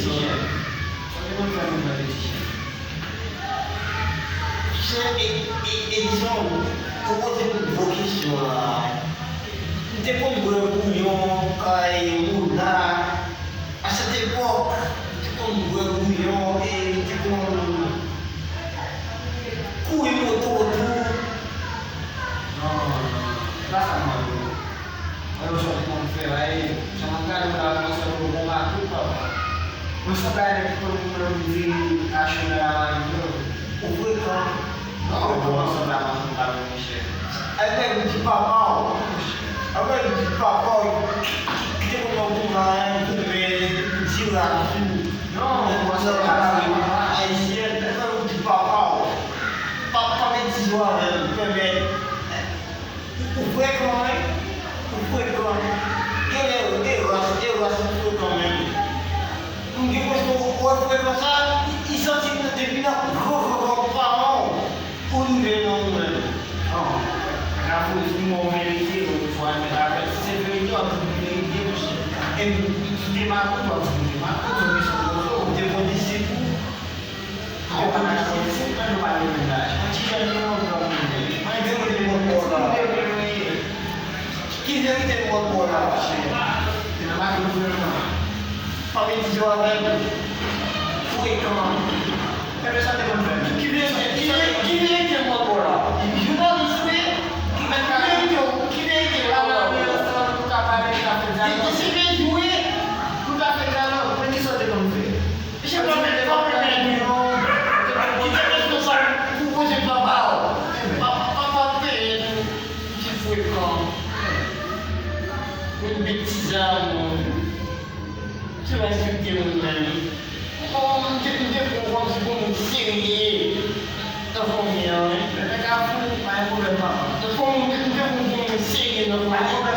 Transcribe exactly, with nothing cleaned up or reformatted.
Ti chen. Sa te konn fè moun nan de ti chen. Chen, e, e, Edison, ou poze m yon gwo kesyon la. M te konn bwè bouyon kay Mouna. A sèt epòk, m te konn bwè bouyon e m te konn kouri moto tou. Non, non, non, non. Se pa sa m mande w. Mwen, yo sot konn fè la, e jan m ap gade w la, mwen santi w gon makout, papa. Mwen sanble a nèg ki konn pran vin achte nan lamari yo. Ou frekan. Non, ou frekan. Mwen sanble a makout, papa, monchè. Ay, nèg, ou di papa w. Ay, nèg, ou di papa w. Ki te konn nan goumen, goumen, di rakou. Non, mwen sanble a makout, papa. Ayisyen, ay, nèg, ou di papa w. Pa, pa metize w avè m, pèmèt. Ou frekan, wi. Ou frekan. Genlè, e ras, e ras ou frekan menm. M gen enpresyon ou wè frekan sa, li, li santi l depi nan gran, gran, gran paran w, ou rive nan ou menm. Non, Kafou, si mwen merite, ou fò admèt avè l. Si se verite, w ap di m verite, monchè. E m, m kite makout, w ap di m kite makout, ou gen son kozo, ou te kondisip ou. Ou pa ka chwazi, men nou pa gen menm laj. Ti jèn nou, nou pran moun. Mwen di ou de moun pou la. Ki verite m pot pou la, monchè? Se nan makout ou fè nan. Pa metize w avè m. Frekan. Ebyen sa te konn fè. Ki verite, ki verite, ki verite m pot pou la? Jounalis ou ye? Ki verite, ki verite m pot pou la? Ou ka pale, ou ka fè dyalòg. Ki verite ou ye? Ou ka fè dyalòg. Men ki sa w te konn fè? Misye pa menm, pa menm nèg yo. Ki te responsab pou pwojè papa w. Pa, pa, pa peye tou. Misye frekan. Moun betize a moun. Misye pa respekte moun menm. Bon, m te, m te pran w kòmsi pou moun serye. Nan fanmi an, wi. Lè nèg la fou, pa gen pwoblèm, papa. Nan fanmi, m te, m te pran w pou moun serye nan fanmi an.